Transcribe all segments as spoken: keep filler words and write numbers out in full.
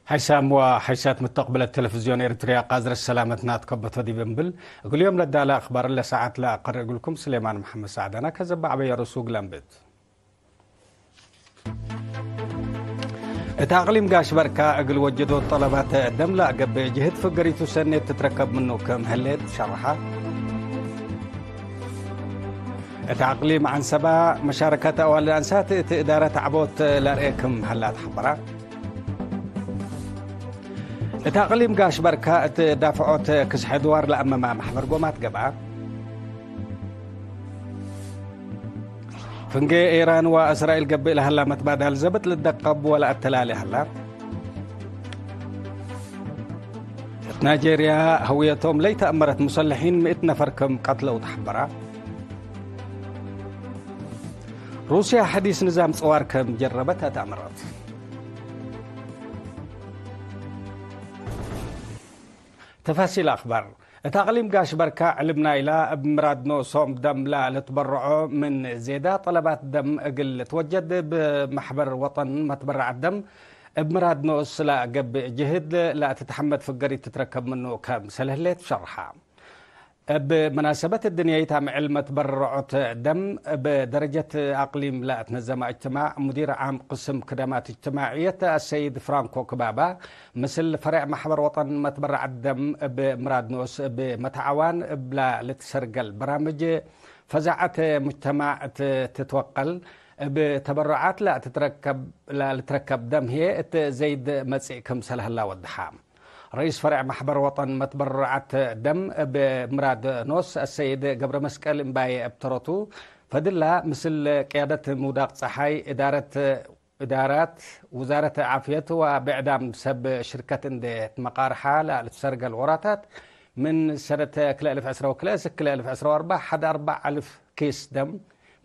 ሐይሳም ወሐይሳት ምተቅብለት ቴሌቪዝዮን ኤሪትርያ፣ ቃዝረት ሰላመትና ትከበቶ ዲብ እምብል፣ እግል ዮም ለዳለ አክባር ለሰዓት ለአቀርእ እግልኩም ስሌማን መሐመድ ሳዕዳና። ከዘበ ዐበየ ርሱግ ለንብት። እት አቅሊም ጋሽ በርካ እግል ወጀዶት ጠለባት ደም ለአገብእ ጅህት ፍገሪቱ ሰኔት ትትረከብ ምኑ ክም ህሌት ሸርሐ። እት አቅሊም ዐንሰባ መሻረከት አዋልድ አንሳት እት እዳረት ዐቦት ለርኤ ክም ሀላ ተሐበራ። እት አቅሊም ጋሽ በርካ እት ዳፍዖት ክስሐ ድዋር ለአመማ መሕበር ጎማት ገብአ። ፍንጌ ኢራን ወእስራኤል ገብእ ለሀላ መትባዳል ዘብጥ ልደቀብ ወለአተላሌ ሀላ። እት ናይጄርያ፣ ህውየቶም ለይተአመረት ሙሰልሒን ምእት ነፈር ክም ቀትለው ተሐበራ። ሩስያ፣ ሐዲስ ንዛም ጽዋር ክም ጀረበት አትአመረት። ተፋሲል አክባር። እት አቅሊም ጋሽ በርካ ዕልም ናይላ እብ ምራድ ኖሶም ደም ለልትበረዖ ምን ዜዳ ጠለባት ደም እግል ልትወጀድ፣ እብ መሕበር ወጠን መትበረዓት ደም እብ ምራድ ኖስ ለገብእ ጅህድ ለትትሐመድ ፍገሪት ትትረከብ ምኑ ከምሰል ህሌት ሸርሐ። እብ መናሰበት እድንያይት አምዕል መትበረዖት ደም እብ ደረጀት አቅሊም ለአትነዘመ እጅትማዕ፣ ሙዲር ዓም ቅስም ክደማት እጅትማዕየት አሰይድ ፍራንኮ ክባባ፣ ምስል ፈሬዕ መሕበር ወጠን መትበረዓት ደም እብ ምራድ ኖስ እብ መተዓዋን እብላ ልትሰርገል በራምጅ ፈዛዐት ሙጅተማዕ እት ትትወቀል፣ እብ ተበረዓት ለትትረከብ፣ ለልትረከብ ደም ህዬ እት ዘይድ መጽእ ክምሰል ሀላ ወድሐ። ረኢስ ፈሬዕ መሕበር ወጠን መትበረዓት ደም እብ ምራድ ኖስ አሰይድ ገብረመስቀል እምባዬ እብ ተረቱ፣ ፈድላ ምስል ቅያደት ምውዳቅ ጸሓይ፣ እዳረት እዳራት ውዛረት ዓፍየት ወብዕዳም ሰብ ሽርከት እንዴ ትመቃርሐ ለልትሰርገል ወራታት፣ ምን ሰነት ክልኤ አልፍ ዕስራ ወክልኤ እስክ ክልኤ አልፍ ዕስራ ወአርበዕ ሐድ አርበዕ አልፍ ኪስ ደም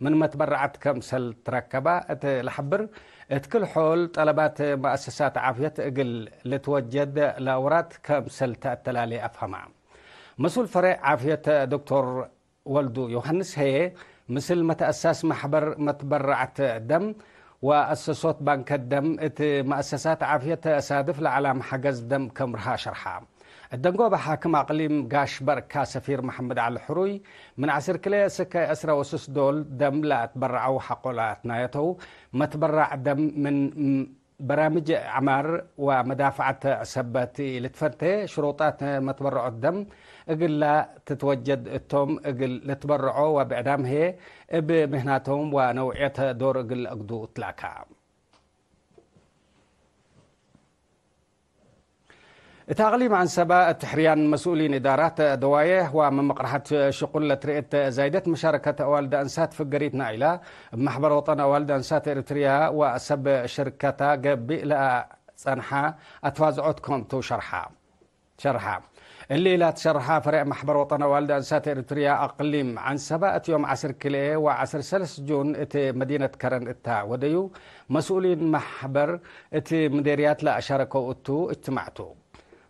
ምን መትበረዐት ከምሰል ትረከበ እት ለሐብር፣ እት ክል ሖል ጠለባት መአሰሳት ዓፍየት እግል ልትወጀድ ለአውራድ ከምሰል ተአተላሌ አፍሀመ። መስኡል ፈሬዕ ዓፍየት ዶክቶር ወልዱ ዮሐንስ ህዬ፣ ምስል መተአሳስ መሕበር መትበረዐት ደም ወአሰሶት ባንከት ደም፣ እት መአሰሳት ዓፍየት ሳድፍ ለዐላም ሐገዝ ደም ክም ረሃ ሸርሐ። እት ደንጎበ ሓክም አቅሊም ጋሽ በርካ ሰፊር መሐመድ ዐሊ ሕሩይ፣ ምን ዐስር ክልኤ እስከ ዕስረ ወስስ ዶል ደም ለአትበረዐው ሐቆላት ናየተው መትበረዕ ደም ምን በራምጅ ዐማር ወመዳፍዐት ሰበት ኢልትፈንቴ ሽሩጣት መትበረዖት ደም እግላ ትትወጀድ እቶም እግል ልትበረዖ ወብዕዳም ህዬ እብ ምህናቶም ወነውዕየት ዶር እግል አግዱ እትላካ። እት አቅሊም ዐንሰበ እት ሕርያን መስኡሊን እዳራት ደዋዬሕ ወመመቅረሐት ሽቁል ለትርኤት ዛይደት መሻረከት አዋልድ አንሳት ፍገሪት ናይላ እብ መሕበር ወጠን አዋልድ አንሳት ኤሪትርያ ወሰብ ሽርከታ ገብእ ለጸንሐ አትፋዝዖት ከምቱ ሸርሐ። ሸርሐ። እሊ ለትሸርሐ ፈሬዕ መሕበር ወጠን አዋልድ አንሳት ኤሪትርያ አቅሊም ዐንሰበ እት ዮም ዐስር ክልኤ ወዐስር ሰለስ ጁን እት መዲነት ከረን እታ ወደዩ መስኡሊን መሕበር እት ምዴርያት ለአሻረከው እቱ እጅትማዕቱ።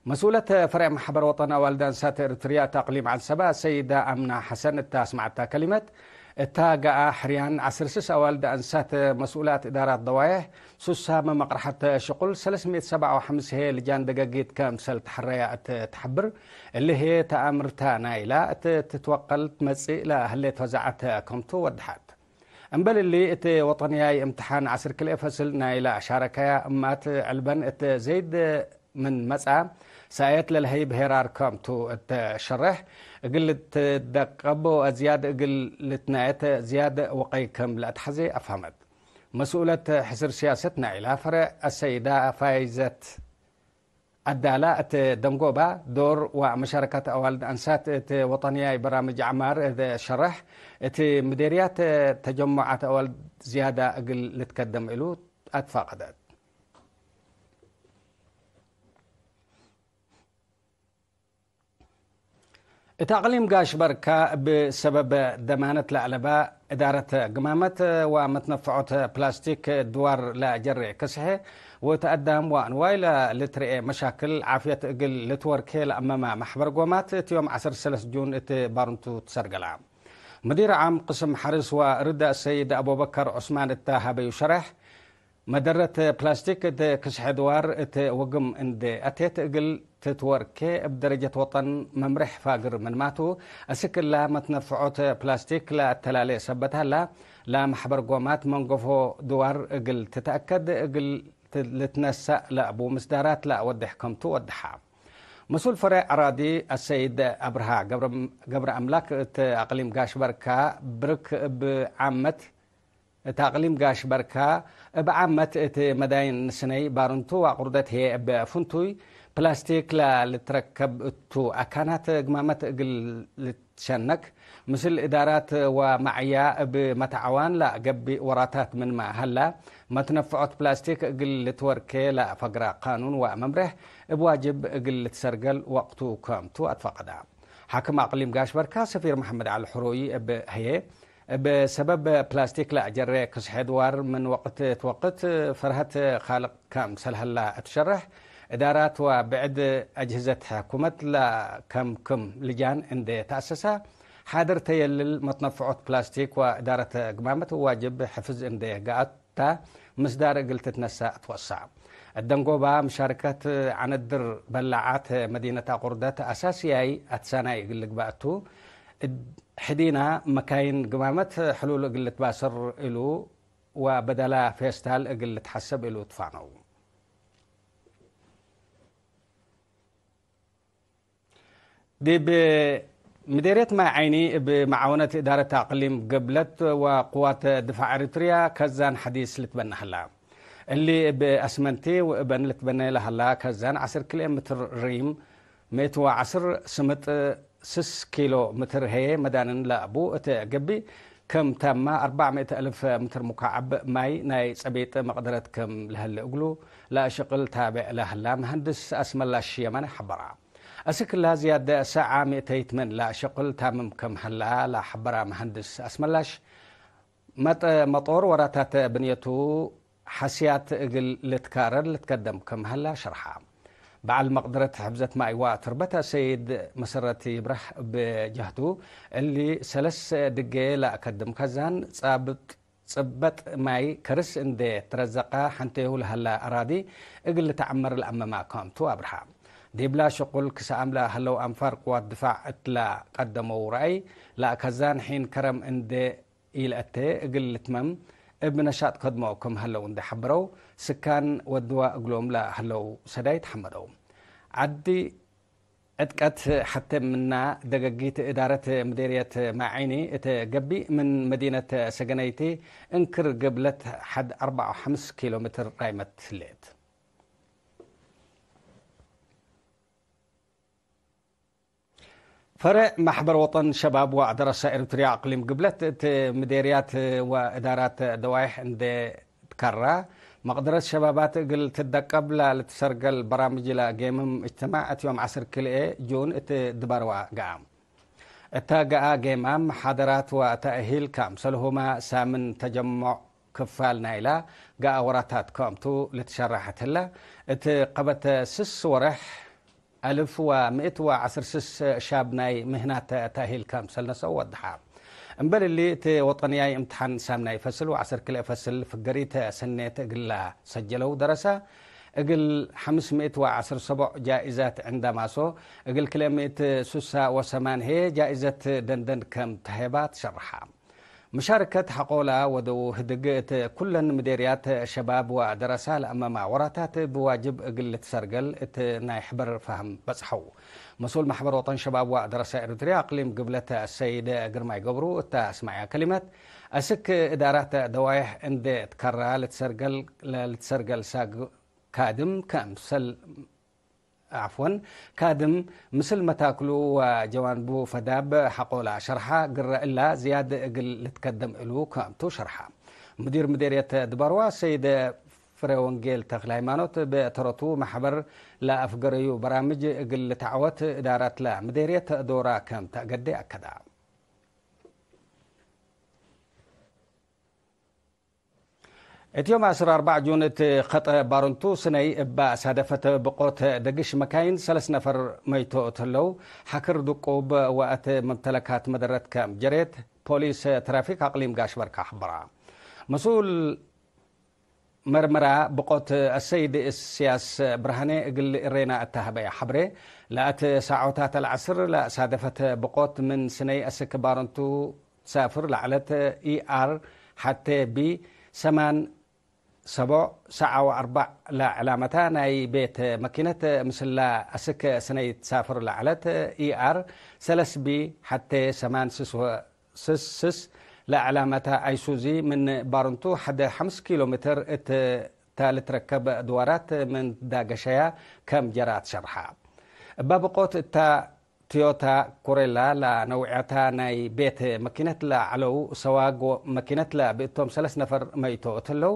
መስኡለት ፈሬዕ መሕበር ወጠን አዋልድ አንሳት ኤሪትርያ እት አቅሊም ዐንሰበ ሰይዳ አምና ሐሰን እታ አስመዐታ ከሊመት፣ እታ ገአ ሕርያን ዐስር ስስ አዋልድ አንሳት መስኡላት እዳራት ደዋዬሕ፣ ሱሳመ መቅረሐት ሽቁል ሰለስ ምእት ሰብዓ ወሐምስ ህዬ ልጃን ደገጊት ከምሰል ተሐረያ እት ተሐብር፣ እሊ ህዬ ተአምርታ ናይላ እት ትትወቀል ትመጽእ ለህሌት ፈዛዐት ከምቱ ወድሐት። እምበል እሊ፣ እት ወጠንያይ እምትሓን ዐስር ክልኤ ፈስል ናይለ አሻረከያ እማት ዕልበን እት ዘይድ ምን መጽአ፣ ሰአየት ለልሀይብ ሄራር ከምቱ እት ሸሬሕ፣ እግል ልትደቀቦ አዝያድ እግል ልትናየት ዝያድ ወቀይ ክም ለአትሐዜ አፍሀመት። መስኡለት ሕስር ስያሰት ናይላ ፈሬዕ አሰይዳ ፋይዘት አዳላ እት ደንጎባ፣ ዶር ወመሻረከት አዋልድ አንሳት እት ወጠንያይ በራምጅ ዐማር እት ሸረሕ፣ እት ምዴርያት ተጀሙዓት አዋልድ ዝያዳ እግል ልትከደም እሉ አትፋቀደት። እት አቅሊም ጋሽ በርካ፣ እብ ሰበብ ደማነት ለአለበ እዳረት ግማመት ወመትነፈዖት ፕላስቲክ ድዋር ለጀሬ ክስሐ፣ ወእት አዳም ወአንዋይ ለልትርኤ መሻክል ዓፍየት እግል ልትወርኬ ለአመመ መሕበር ጎማት፣ እት ዮም ዐስር ሰለስ ጁን እት ባርንቱ ትሰርገላ። ሙዲር ዓም ቅስም ሐርስ ወርድ አሰይድ አቡበከር ዑስማን እተ ሀበዩ ሸረሕ፣ መደረት ፕላስቲክ እት ክስሐ ድዋር እት ወግም እንዴ አቴት እግል ትትወርኬ እብ ደረጀት ወጠን መምሬሕ ፋግር ምንማቱ፣ እስክ እላ መትነፍዖት ፕላስቲክ ለአተላሌ ሰበት ሀላ፣ ለመሕበር ጎማት መንገፎ ድዋር እግል ትትአከድ እግል ልትነሰእ ለአቡ ምስዳራት ለአወዴሕ ከምቱ ወደሐ። መስኡል ፈሬዕ አራዲ አሰይድ አብርሃ ገብረ፣ ገብረ አምላክ እት አቅሊም ጋሽ በርካ ብርክ እብ ዓመት፣ እት አቅሊም ጋሽ በርካ እብ ዓመት እት መዳይን ስነይ ባርንቱ ወአቁርደት ህዬ እብ ፍንቱይ ፕላስቲክ ለልትረከብ እቱ አካናት ግማመት እግል ልትሸነክ፣ ምስል እዳራት ወመዕያ እብ መትዓዋን ለገብእ ወራታት ምንመ ሀላ፣ መትነፍዖት ፕላስቲክ እግል ልትወርኬ ለፈግረ ቃኑን ወመምሬሕ እብ ዋጅብ እግል ልትሰርገል ወቅቱ ከምቱ አትፈቀደ። ሓክም አቅሊም ጋሽ በርካ ሰፊር መሐመድ ዐሊ ሕሩይ እብ ህዬ፣ እብ ሰበብ ፕላስቲክ ለአጀሬ ክስሐ ድዋር ምን ወቅት እት ወቅት ፈርሀት ካልቅ ከምሰል ሀላ እት ሸርሕ፣ እዳራት ወብዕድ አጅህዘት ሕኩመት ለከምክም ልጃን እንዴ ተአሰሰ፣ ሓድር ተየልል መትነፍዖት ፕላስቲክ ወእዳረት ግማመት ዋጅብ ሕፍዝ እንዴ ገአት ታ ምስዳር እግል ትትነሰእ ትወሰዕ። እት ደንጎባ፣ ምሻርከት ዐነድር በላዓት መዲነት አቁርደት አሳስያይ አትሳናይ እግል ልግበእ ቱ። እት ሕዲና መካይን ግማመት ሕሉል እግል ልትባሰር እሉ ወበደላ ፌስታል እግል ልትሐሰብ እሉ ትፋነው። ዲብ ምዴርየት ማይ ዓይኒ እብ መዓወነት እዳረት አቅሊም ገብለት ወቅዋት ድፋዕ ኤሪትርያ ከዛን ሐዲስ ልትበነ ሀላ። እሊ እብ አስመንቲ ወእበን ልትበነ ለሀላ ከዛን ዐስር ኪሎ ሜትር ሪም፣ ምእት ወዐስር ስምጥ፣ ስስ ኪሎ ሜትር ህዬ መዳንን ለአቡ እት ገብእ፣ ክም ታመ አርበዕ ምእት አልፍ ሜትር ሙካዐብ ማይ ናይ ጸቢጥ መቅደረት ክም ለሀለ እግሉ ለአሸቅል ታቤዕ ለሀላ መሀንድስ አስመላሽ የማነ ሐበራ። አስክ እላ ዝያድ ሰዓ ምእተይት ምን ለአሸቅል ታምም ክም ሀላ ለሐበራ መሀንድስ አስመላሽ፣ መጥ-፣ መጦር ወራታት ብንየቱ ሐስያት እግል ልትካረር ልትከደም ክም ሀላ ሸርሐ። በዐል መቅደረት ሕፍዘት ማይ ወትርበት አሰይድ መሰረት ይብረህ እብ ጀህቱ፣ እሊ ሰለስ ድጌ ለአከድም ከዛን ጻብጥ ጽበጥ ማይ ከርስ እንዴ ትረዘቀ፣ ሐንቴሁ ለሀለ አራዲ እግል ልትዐመር ለአመመ ክምቱ አብርሀ። ዲብላ ሽቁል ክሰአም ለሀለው አንፋር ቅዋት ድፋዕ እት ለቀደመው ረአይ፣ ለአከዛን ሒን ከረም እንዴ ኢለአቴ እግል ልትመም እብ ነሻጥ ከድሞ ክም ሀለው እንዴ ሐበረው፣ ስካን ወድዋ እግሎም ለሀለው ሰዳይት ሐመደው። ዐዲ ዕጥቀት ሐቴ ምና ደገጊት እዳረት ምዴርየት ማይ ዓይኒ እት ገብእ፣ ምን መዲነት ሰገነይቲ እንክር ገብለት ሐድ አርበዕ ወሐምስ ኪሎ ሜትር ራይመት ህሌት። ፈሬዕ ማሕበር ወጠን ሸባብ ወአደረሰ ኤሪትርያ አቅሊም ግብለት እት ምዴርያት ወእዳራት ደዋይሕ እንዴ ትከራ፣ መቅደረት ሸባባት እግል ትደቀብ ለልትሰርገል በራምጅ ለጌምም እጅትማዕ እት ዮም ዐስር ክልኤ ጁን እት ድባርዋ ገአ። እተ ገአ ጌማም፣ መሓደራት ወተእሂል ካምሰልሁመ ሳምን ተጀሞዕ ክፋል ናይላ ገአ ወራታት ክምቱ ልትሸረሐት ህለ። እት ቀበት ስስ ወሬሕ፣ አልፍ ወምእት ወዐስር ስስ ሻብ ናይ ምህናት ተእሂል ከምሰል ነሰው ወድሐ። እምበል እሊ፣ እት ወጠንያይ እምትሓን ሳምናይ ፈስል ወዐስር ክልኤ ፈስል ፍገሪት ሰኔት እግል ሰጀለው ደረሰ፣ እግል ሐምስ ምእት ወዐስር ሰቦዕ ጃኢዛት ዕንዳማሶ፣ እግል ክልኤ ምእት ሱሳ ወሰማን ህዬ ጃኢዘት ደንደን ከም ተሄባ ትሸርሐ። መሻርከት ሐቆላ ወደው ህድግ እት ኩለን ምዴርያት ሸባብ ወደረሳ ለአመማ ወራታት ብዋጅብ እግል ልትሰርገል እት ናይ ሕበር ፋህም በጽሐው። መስኡል ማሕበር ወጠን ሸባብ ወደረሳ ኤሪትርያ አቅሊም ግብለት አሰይድ ግርማይ ገብሩ እተ አስመዐያ ከሊመት፣ አስክ እዳራት ደዋይሕ እንዴ ትከራ ልትሰርገል፣ ለልትሰርገል ሳግ ካድም ከምሰል፣ ዓፍወን፣ ካድም ምስል መታክሉ ወጀዋንቡ ፈዳብ ሐቆላ ሸርሐ፣ ግረ እላ ዝያድ እግል ልትከደም እሉ ክምቱ ሸርሐ። ሙዲር ምዴርየት ድባርዋ ሰይድ ፍሬወንጌል ተክለሃይማኖት፣ እብ ተረቱ፣ መሕበር ለአፍገረዩ በራምጅ እግል ልትዐወት እዳራት ለምዴርየት ዶራ ከም ተአገዴ አከዳ። እት ዮም ዐስር አርበዕ ጁን እት ከጠ ባርንቱ ስነይ እበ ሳደፈት ብቆት ደግሽ መካይን ሰለስ ነፈር መይቶ እት ህለው፣ ሐክር ድቁብ ወእት መምተለካት መደረት ከም ጀሬት ፖሊስ ትራፊክ አቅሊም ጋሽ በርካ ሐበራ። መስኡል መርመራ ብቆት አሰይድ እስያስ ብርሃኔ እግል እሬና እተ ሀበየ ሐብሬ፣ ለአት ሳዖታት አልዐስር ለሳደፈት ብቆት ምን ስነይ አስክ ባረንቱ ትሳፍር ለዐለት ኢአር ሐቴ ቢ ሰማን ሰቦዕ ሰዓ ወአርበዕ ለዕላመታ ናይ ቤት መኪነት ምስላ አስክ ስነይ ትሳፍር ለዐለት ኢአር ሰለስ ቢ ሐቴ ሰማን ስስ ወ-፣ ስስ ስስ ለዕላመታ አይሱዚ ምን ባርንቱ ሐደ ሐምስ ኪሎ ሜትር እት ተ ልትረከብ ድዋራት ምን ዳገሸያ ከም ጀራ ትሸርሐ። እበ ብቆት እታ ቶዮታ ኮሬላ ለነውዕያታ ናይ ቤት መኪነት ለዐለው ሰዋግ መኪነት ለብእቶም ሰለስ ነፈር መይቶ እት ህለው፣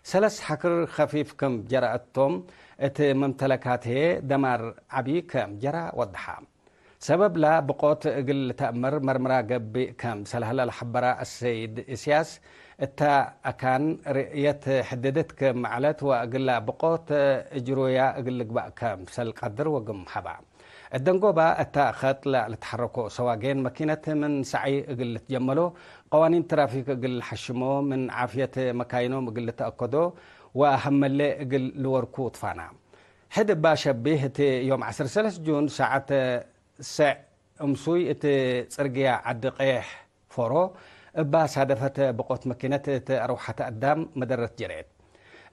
ሰለስ ሐክር ከፊፍ ክም ጀረ እቶም፣ እት መምተለካት ህዬ ደማር ዐቢ ክም ጀረ ወደሐ። ሰበብላ ብቆት እግል ልተአምር መርምራ ገብእ ክም ሰልሀለ ለሐበራ አሰይድ እስያስ፣ እታ አካን ርእየት ሕድድት ክም ዐለት ወእግላ ብቆት እጅሩያ እግል ልግባእ ክም ሰል ቀድር ወግም ሀባ። እት ደንጎባ እታ ከጥ ለልትሐረኮ ሰዋጌን መኪነት ምን ሰዐይ እግል ልትጀመሎ፣ ቀዋኒን ትራፊክ እግል ልሐሽሞ፣ ምን ዓፍየት መካይኖም እግል ልትአከዶ ወሀመሌ እግል ልወርኩ ትፋና። ሕድ እባ ሸቢህ፣ እት ዮም ዐስር ሰለስ ጁን ሰዓት ሰዕ እምሱይ እት ጽርግያ ዐዲ ቀየሕ ፎሮ እባ ሳደፈት ብቆት መኪነት እት አርወሐተ አዳም መደረት ጀሬት።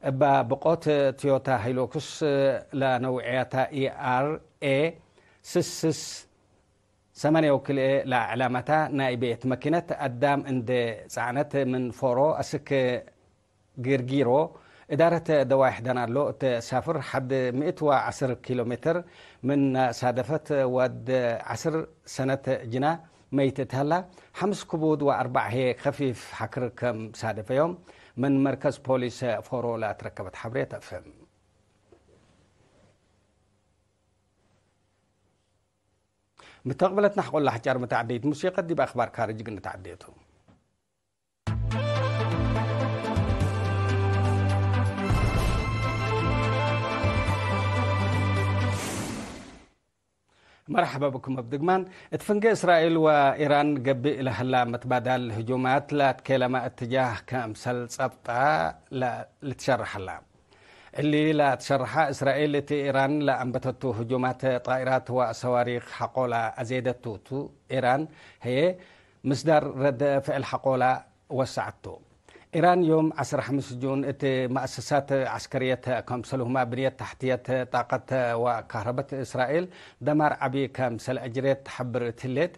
እባ ብቆት ቶዮታ ሃይሉክስ ለነውዕያታ ኢአር ኤ ስስ ስስ ሰማንያ ወክልኤ ለዕላመታ ናይ ቤት መኪነት አዳም እንዴ ጸዕነት ምን ፎሮ አስክ ግርጊሮ እዳረት ደዋይሕ ደናሎ እት ሳፍር ሐድ ምእት ወዐስር ኪሎ ሜትር ምን ሳደፈት ወድ ዐስር ሰነት ጅና መይት እት ሀላ፣ ሐምስ ክቡድ ወአርበዕ ህዬ ከፊፍ ሐክር ከም ሳደፈዮም ምን መርከዝ ፖሊስ ፎሮ ለአትረከበት ሐብሬ ተአፍህም። ምተቅብለትና ሐቆላ ሐጫር መተዓደይት ሙሲቀት ዲብ አክባር ካርጅ እግል ንትዓደየቱ። መርሐበ ብኩም እብ ድግማን። እት ፍንጌ እስራኤል ወኢራን ገብእ ለሀላ መትባዳል ህጁማት ለአትኬለመ እትጃህ ከምሰል ጸብጠ ልትሸረሕ ሀላ። እሊ ለአትሸረሐ እስራኤል እት ኢራን ለአንበተቱ ህጁማት ጣኢራት ወሰዋሪክ ሐቆላ አዜደቱ ቱ። ኢራን ህዬ ምስዳር ረድ ፍዕል ሐቆላ ወሰዐቱ። ኢራን ዮም ዐስር ሐምስ ጁን እት መአሰሳት ዐስከርየት ከምሰልሁመ ብንየት ተሕትየት ጣቀት ወካህረበት እስራኤል ደማር ዐቢ ከምሰል አጅሬት ተሐብር እት ህሌት፣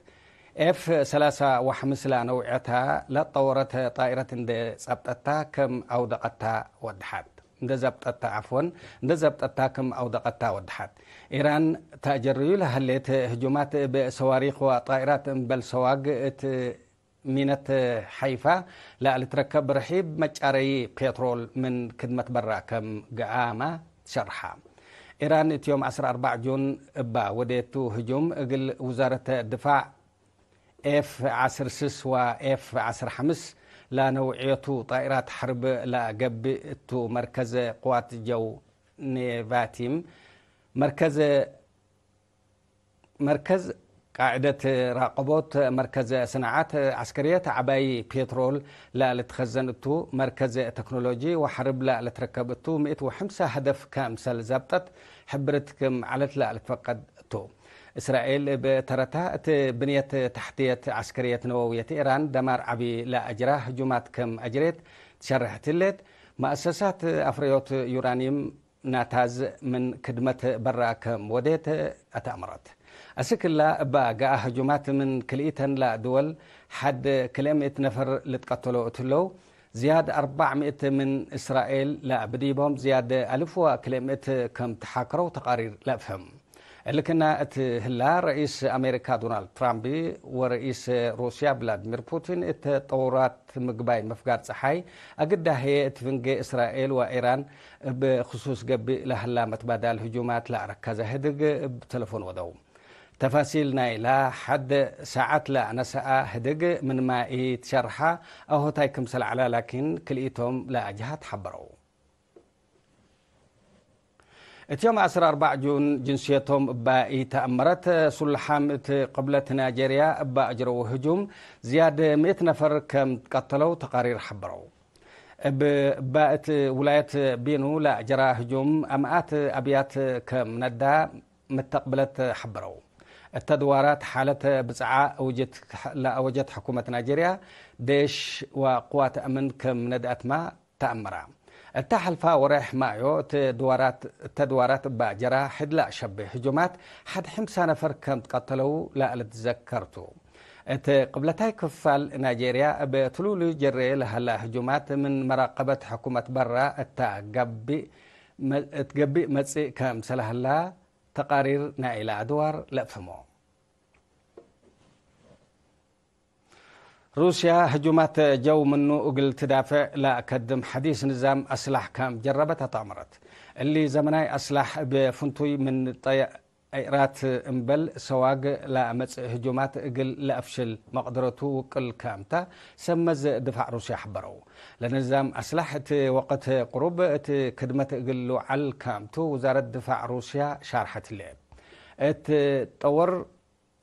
ኤፍ ሰላሳ ወሐምስ ለነውዕየታ ለጠወረት ጣኢረት እንዴ ጸብጠታ ክም አውደቀታ ወደሐት። እንዴ ዘብጠታ፣ ዐፍወን፣ እንዴ ዘብጠታ ክም አውደቀታ ወደሐት። ኢራን ተአጀርዩ ለሀሌት ህጁማት እብ ሰዋሪክ ወጣኢራት እምበል ሰዋግ እት ሚነት ሐይፋ ለልትረከብ ርሒብ መጫረዪ ፔትሮል ምን ክድመት በራ ከም ገአመ ሸርሐ። ኢራን እት ዮም ዐስር አርበዕ ጁን እባ ወዴቱ ህጁም እግል ውዛረት ድፋዕ ኤፍ ዐስር ስስ ወኤፍ ዐስር ሐምስ ለነውዕየቱ ጣኢራት ሐርብ ለገብእ እቱ መርከዝ ቅዋት ጀው ኔቫቲም መርከዝ መርከዝ ቃዕደት ራቀቦት፣ መርከዝ ስናዓት ዐስከርየት ዐባይ ፔትሮል ለልትከዘን እቱ፣ መርከዝ ተክኖሎጂ ወሐርብ ለልትረከብ እቱ፣ ምእት ወሐምሳ ሀደፍ ከምሰል ዘብጠት ሕብርት ክም ዐለት ለልትፈቀድ እቱ። እስራኤል እብ ተረታ እት ብንየት ተሕትየት ዐስከርየት ነወውየት ኢራን ደማር ዐቢ ለአጅራ ህጁማት ክም አጅሬት ትሸርሕ ትሌት። መአሰሳት አፍረዮት ዩራኒም ናታዝ ምን ክድመት በራ ከም ወዴት አተአምረት። አስክላ እባ ገአ ህጁማት ምን ክልኢተን ለድወል ሐድ ክልኤ ምእት ነፈር ልትቀተሎ እት ህለው፣ ዝያድ አርበዕ ምእት ምን እስራኤል ለብዲቦም ዝያድ አልፍ ወክልኤ ምእት ከም ተሓክረው ተቃሪር ለአፍህም። እልክና እት ህላ፣ ረኢስ አሜሪካ ዶናልድ ትራምፕ ወረኢስ ሩስያ ቭላድሚር ፑቲን እት ጠውራት ምግባይ ምፍጋር ጸሓይ፣ አግዳ ህዬ እት ፍንጌ እስራኤል ወኢራን እብ ክሱስ ገብእ ለሀላ መትባዳል ህጁማት ለአረከዘ ህድግ እብ ተለፎን ወደው። ተፋሲል ናይላ ሐድ ሳዐት ለአነሰአ ህድግ ምንማ ኢትሸርሐ አሆታይ ክምሰል ዐላ፣ ላኪን ክልኢቶም ለአጅሃት ሐበረው። እት ዮም ዐስር አርበዕ ጁን ጅንስየቶም እባ ኢተአመረት፣ ሱልሓም እት ቅብለት ናይጀርያ እባ አጅረው ህጁም፣ ዝያድ ምእት ነፈር ከም ትቀተለው ተቃሪር ሐበረው። እብ እባ እት ውላየት ቤኑ ለአጀራ ህጁም አምኣት አብያት ከም ነዳ መተቅብለት ሐበረው። እተ ድዋራት ሓለት ብጽዓ እውጅት ለአወጀት ሕኩመት ናይጄርያ፣ ዴሽ ወቅዋት አምን ከም ነድአትማ ተአመራ። እተ ሐልፋ ወሬሕ ማዮ እተ ድዋራት፣ እተ ድዋራት እባ ጀራ ሕድ ለአሸብህ ህጁማት ሐድ ሕምሳ ነፈር ከም ትቀተለው ለልትዘከር ቱ። እት ቅብለታይ ክፋል ናይጄርያ እብ ትሉሉ ጀሬ ለሀላ ህጁማት ምን መራቀበት ሕኩመት በራ እተ ገብእ መ-፣ እት ገብእ መጽእ ከምሰለ ሀላ ተቃሪር ናይላ አድዋር ለአፍህሞ። ሩስያ ህጁማት ጀው ምኑ እግል ትዳፍዕ ለአከድም ሐዲስ ንዛም አስላሕ ከም ጀረበት አትአመረት። እሊ ዘመናይ አስላሕ እብ ፍንቱይ ምን ጠ-፣ ጠይራት እምበል ሰዋግ ለአመጽእ ህጁማት እግል ለአፍሽል መቅደረቱ ውቅል ከምተ ሰመዝ ድፋዕ ሩስያ ሐበረው። ለንዛም አስላሕ እት ወቅት ቅሩብ እት ክድመት እግል ልውዓል ከምቱ ውዛረት ድፋዕ ሩስያ ሻርሐት ህሌ። እት ጠወር፣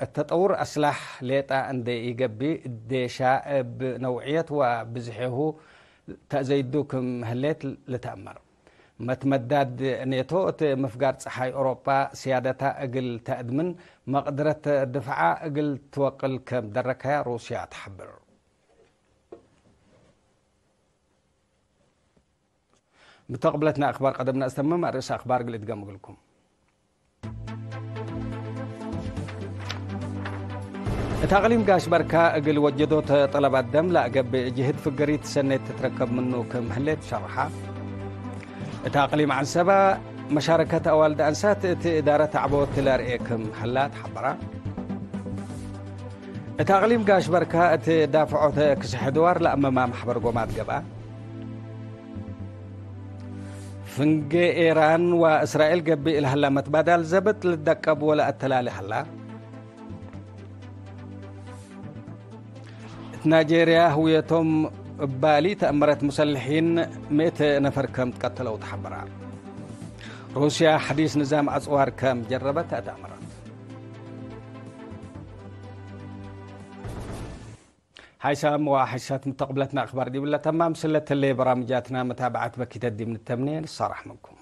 እት ተጠውር አስላሕ ሌጣ እንዴ ኢገብእ፣ ዴሻ እብ ነውዕየት ወብዝሔሁ ተአዘይዱ ክም ህሌት ልትአመር። መትመዳድ ኔቶ እት ምፍጋር ጸሓይ ኦሮጳ ስያደታ እግል ተአድምን መቅድረት ድፍዓ እግል ትወቅል ከም ደረከያ ሩስያ ተሐብር። ምተቅብለትና አክባር ቀደምና እስተምም አርእስ አክባር እግል እድገም እግልኩም። እት አቅሊም ጋሽ በርካ እግል ወጀዶት ጠለባት ደም ለአገብእ ጅህድ ፍገሪት ሰኔት ትትረከብ ምኑ ክም ህሌት ሸርሐ። እት አቅሊም ዐንሰበ መሻረከት አዋልድ አንሳት እት እዳረት ዐቦት ለአርኤ ክም ሀላ ተሐበረ። እት አቅሊም ጋሽ በርካ እት ዳፍዖት ክስሕ ድዋር ለአመማ መሕበር ጎማት ገብአ። ፍንጌ ኤራን ወእስራኤል ገብእ ለሀላ መትባዳል ዘብጥ ልትደቀብ ወለአተላሌ ሀላ። እት ናይጄርያ ህውየቶም እባሊ ተአመረት ሙሰልሒን ምእት ነፈር ከም ትቀተለው ተሐበራ። ሩስያ ሐዲስ ንዛም አጽዋር ከም ጀረበት ተአመረት። ሓይሳም ወሓይሳት ምተቅብለትና አክባር ዲብለ ተማም ስለተሌ በራምጃትና መታብዓት በኪተት ዲብ ንተምኔ ንሳራሕ ምንኩም።